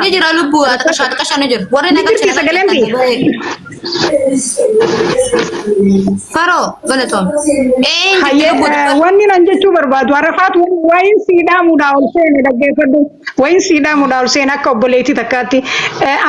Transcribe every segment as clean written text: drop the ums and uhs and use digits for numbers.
Ni jira lubbuu xiqqashaa xiqqashaa ni jira. Warri Ni na jirti galche na sagaleen galche tiyya. Faroo galatoom. Ee hin jirti Hayyee lubbuu dubbadhu. wanni nan jechuu barbaadu Arafaat wayin sii dhaamuudhaa ol seene dhaggeeffadhu. Wayin sii dhaamuudhaa ol seene akka obboleettii takkaatti.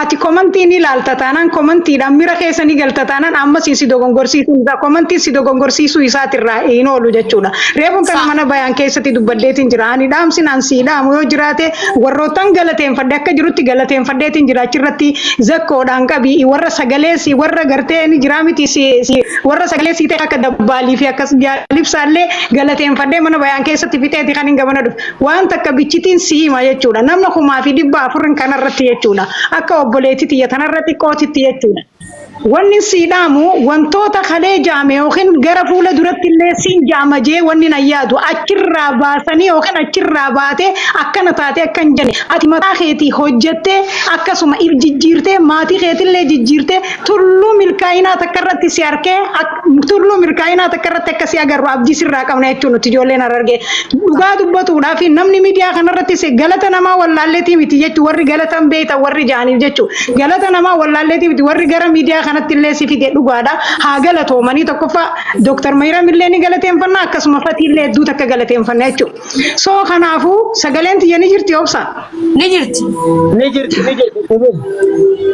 Ati komantii ni ilaalta taanaan komantiidhaan mira keessa ni galta taanaan ammas si dogongorsiisuu isaa komantiin si dogongorsiisuu isaatirraa hin oolu jechuudha. Reefuun kana mana bayaan keessatti dubbaddeetiin jira. Ani dhaamsin an sii dhaamu yoo jiraate warroottan galateeffadhe akka jirutti galateeffadheetiin jira achirratti zakkoodhaan qabi warra sagalee si warra gartee ni jiraa miti si si warra sagalee si ta'e akka dabbaalii fi akkas jaalibsaallee galateeffadhee mana bayaan keessatti fixeeti kan hin gamana dhufe. Waan takka bichitiin si hima jechuudha. Namna 14,000 kanarratti jechuudha. Akka obboleettii tiyya tanarra xiqqootitti jechuudha. Wanni sii dhaamu wantoota kalee jaame yookiin gara fuula duratti illee siin jaama jee wanni nan yaadu achirraa baasanii yookiin achirraa baatee akkana taatee akka hin jenne ati mataa keetii hojjettee akkasuma if jijjiirtee maatii keetillee jijjiirtee tulluu milkaa'inaa takka irratti si arkee tulluu milkaa'inaa takka irratti akka si agarru abdii sirraa qabna jechuun nuti ijoolleen Harargee dhugaa dubbatuudhaaf namni miidiyaa kanarratti si galata namaa wallaalleetii miti jechuun warri galatan beektan warri ja'aniif jechuudha. Galata namaa wallaalleetii miti warri gara miidiyaa kanatti illee si fide dhugaadha. Haa galatoomanii tokkoffaa Dooktar Mayiram illee ni galateeffanna akkasuma Fatii illee hedduu takka galateeffanna jechuudha. So kanaafuu sagaleen tiyya ni jirti obsa. Ni jirti. Ni jirti ni jirti.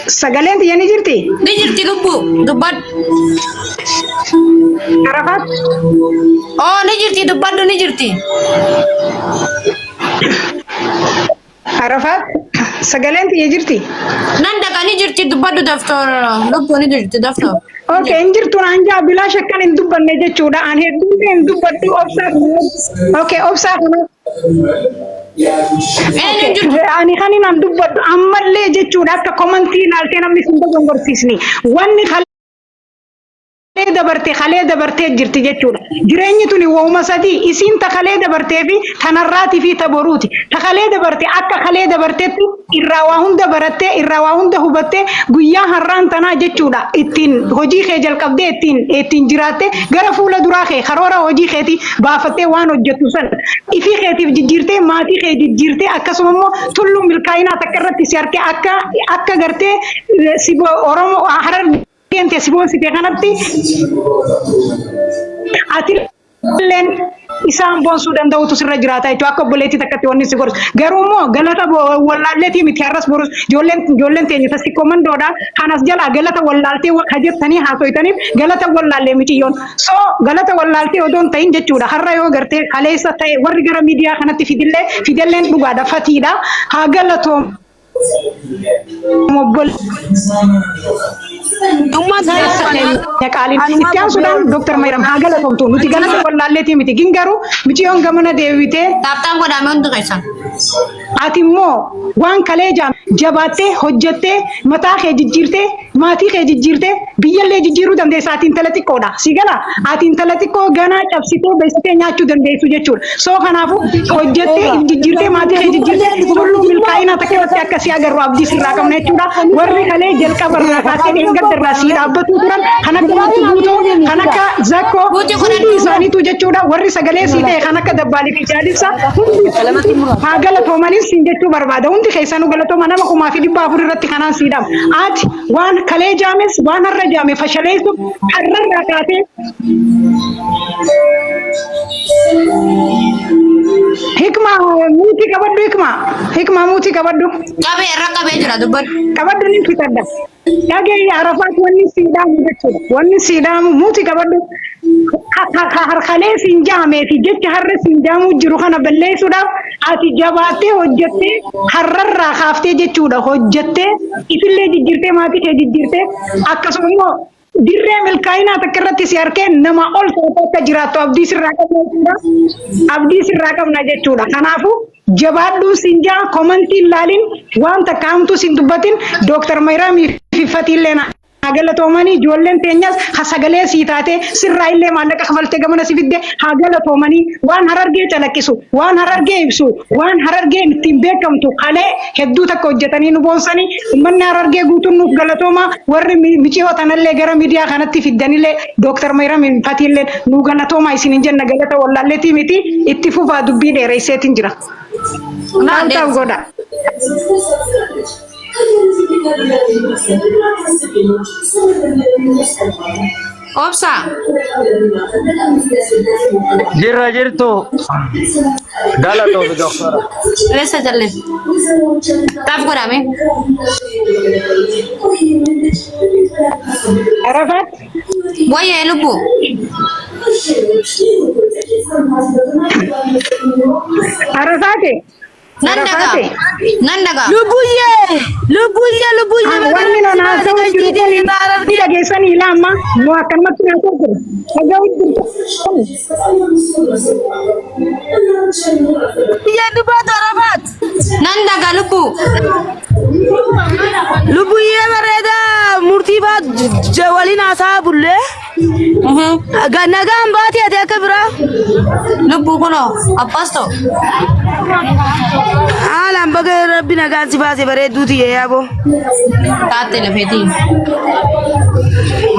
Sagaleen tiyya ni jirti? Ni jirti lubbuu dubbadhu. Arafaat. Oo ni jirti dubbadhu ni jirti. Arafaat. Sagaleen tiyya jirti? Nan dhaqa ni jirti dubbadhu daftoor lubbuu ni jirti daftoor. Okay, hin jirtu naan jaa bilaa shakkan hin dubbanne jechuudha. An hedduun hin dubbadhu obsaa kana. Okay, obsaa kana. Eenyu hin jirtu? Ani kan hin dubbadhu ammallee jechuudha akka komantii ilaaltee namni sin dogongorsiisni. Wanni kalee dabarte kalee dabartee jirti jechuudha. Jireenyi tuni wooma sadii isiin ta kalee dabartee fi tanarraatii fi ta boruuti. Ta kalee dabarte akka kalee dabartetti irraa waa hunda barattee irraa waa hunda hubattee guyyaa har'aan tanaa jechuudha ittiin hojii kee jalqabdee ittiin ittiin jiraattee gara fuula duraa kee karoora hojii keetii baafattee waan hojjettu san ifii keetiif jijjiirtee maatii kee jijjiirtee akkasuma immoo tulluu milkaa'inaa takka irratti si harkee akka akka gartee si Oromoo Harargeen tee si boonsite kanatti ati illeen isaan boonsuu danda'utu sirra jiraata jechuudha. Akka obboleettii takkatti wanni si gorsu. Garuu immoo galata wallaalleetii miti har'as borus ijoolleen ijoolleen teenya tasikko mandoodha. Kanas jalaa galata wallaaltee ka jettanii haasoytaniif galata wallaallee miciyyoon. So galata wallaaltee odoo hin ta'in jechuudha. Har'a yoo gartee kaleessa ta'e warri gara miidiyaa kanatti fidillee fidelleen dhugaadha fatiidha. Haa galatoom. Obboleessa keenya qaaliin itti aansuudhaan Dooktar Mayram haa galatoomtu. Nuti galata wallaalleetii miti. Gin garuu miciyyoon gamana deebitee Taaptaan godhaame hundi keessan. ati immoo waan kalee jabaattee hojjettee mataa kee jijjiirtee Maatii kee jijjiirtee biyyallee jijjiiruu dandeessa ati intala xiqqoodha. Si gala ati intala xiqqoo ganaa cabsitee beeksitee nyaachuu dandeessu jechuudha. So kanaafuu hojjettee if jijjiirtee maatii kee jijjiirtee tulluu milkaa'inaa takka irratti akka si agarru abdii sirraa qabna jechuudha. Warri kalee jalqaba irraa kaasee dheengadda irraa sii dhaabbatuu turan kan akka Guutuu Guutoo kan akka Zakkoo hundi isaaniitu jechuudha. Warri sagalee sii ta'e kan akka Dabbaalii fi Jaalibsaa hundi isaaniitu haa galatoomanis siin jechuu barbaada. Hundi keessanuu galatooma nama 14,000 irratti kanaan sii dhaama. Ati waan kalee jaames waan har'a jaame fashaleessuuf har'arraa kaatee Hikma muutii qabadhu hikma hikma muutii qabadhu Qabee irra qabee jira dubbadhu. qabadhu ni fitadha. Dhagee Arafaat wanni sii dhaamu jechuudha. Wanni sii dhaamu muutii qabadhu. Harkalee siin jaamee fi jecha har'a siin jaamuu jiru kana balleessuudhaaf ati jabaattee hojjettee har'arraa kaaftee jechuudha hojjettee ifillee jijjiirtee maatii kee jijjiirtee akkasuma immoo dirree milkaa'inaa takka irratti si harkee nama ol taatee akka jiraattu abdii sirraa qabna jechuudha. Abdii sirraa qabna jechuudha. Kanaafuu jabaadhuun siin jaa komantii hin laalin waan takka hamtuu siin dubbatin Dooktar Mayraamii fi Fatiillee na Haa galatoomanii ijoolleen teenyas ha sagalee sii taatee sirraa illee maallaqa kafaltee gamana si fidde haa galatoomanii waan harargee calaqqisu waan harargee ibsu waan harargeen ittiin beekamtu kalee hedduu takka hojjetanii nu boonsanii ummanni harargee guutuun nuuf galatooma warri miciyoo tanallee gara miidiyaa kanatti fiddanillee Dooktar Mayram Fatiillee nu galatooma isin hin jenna galata wallaalleetii miti itti fufaa dubbii dheeresseetiin jira. Naa Taa'u taa'u dheeressa. godha. Obsa. Jirra jirtu galatoomi doktora. Eessa jalle? Taaf godhame. Arafaat. Wayyee lubbu. Arafaate. Nan dhagaa. Arafaate. Nan dhagaa. Lubbuyyee lubbuyyee lubbuyyee Wanni nan haasa'u jiru kun ni dhageessanii ilaa amma nu akkanumatti haasa'u jiru. Dhaga'u jirtu. Lubbuyyee dubbatu Arafaat. Nan dhagaa lubbu. Lubbuyyee bareedaa murtii fa'aa waliin haasaa bullee. Nagaan baatee ati akka biraa. Lubbuu kunoo abbaasto. Haalaan baga rabbi nagaan si baase bareedduu tiyya yaaboo. Taatte lafeetii.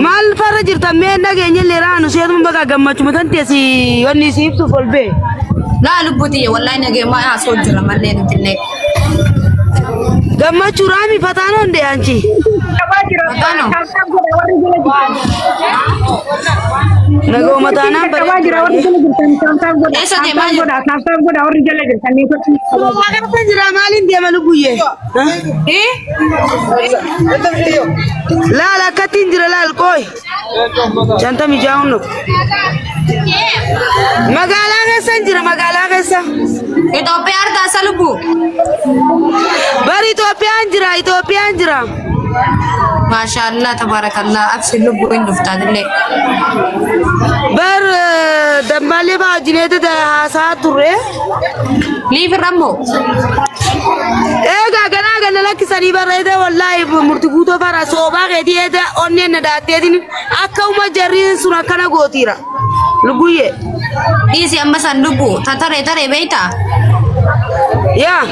Maal farra jirta mee nageenya illee raanu seetuma baga gammachuma tan teessi wanni si ibsuuf ol bee. Laa lubbuu tiyya wallahi nageenya haasoo jira mallee nuti illee. Gammachuu raami fataan honde anchi. Qabaa jira. Mataano. Taaptaap godha warri jala jirtan. Nagoo mataanaan Qabaa jira warri jala jirtan. Taaptaap godha. Eessa deemaa Taaptaap jirta? godha. Taaptaap godha warri jala jirtan. Neetwoorkiin qabaa jira. Waaqarra jira maaliin deema lubbuyyee? Eh? Laal akkattiin jira laal qooy. Shantamii ja'a hundu. Magaalaa keessa hin jira magaalaa keessa. Itoophiyaa argaa isa lubbu. Bari Itoophiyaan jira Itoophiyaan jira. Maashaallah tabaarakallah absi lubbu hin dhuftaanillee. Bar dambaalee fa'aa wajjineeta haasaa turre. Liif irra immoo. Egaa ganaa gana lakkisanii barreeda wallaahi murti guutoo fara soobaa keetii eeda onneen na daatteetiin akka uma jarriin sun akkana gootiira. Lubbuyyee. Dhiisi amma san lubbu ta taree taree beeytaa? Yaa.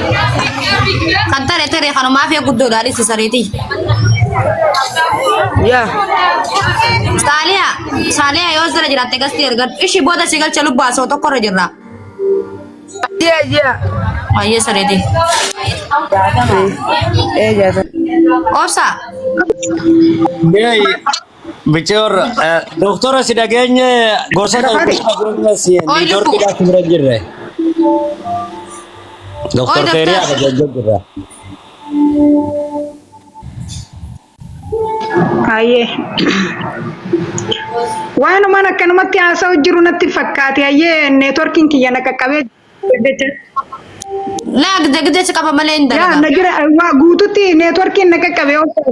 Kan taree taree kanumaaf guddoodha dhiisi sareetii. Yaa. Saaliyaa Saaliyaa yoo sirra jiraatte gasti ergadhu. Ishii booda si galcha lubbu asoo tokkorra jirra. Yaa yaa. Baay'ee sareetii. Ee jaatama. Obsa. Mee bichoor doktora si dhageenye gorsa ta'e Arafaate. dhageenye si Oi lubbu. neetwoorkiidhaaf si bira hin jirre. Doktor Oi Keeriyaa doktor. dhageenye jirra. Ayyee. Waanumaan akkanumatti haasa'u jiru natti fakkaate. Ayyee neetwoorkiin kiyya na qaqqabee jecha. Laa gide gide si qaba malee hin Yaa dalagaa. na jira waa guututti neetwoorkiin na qaqqabee ol ta'e.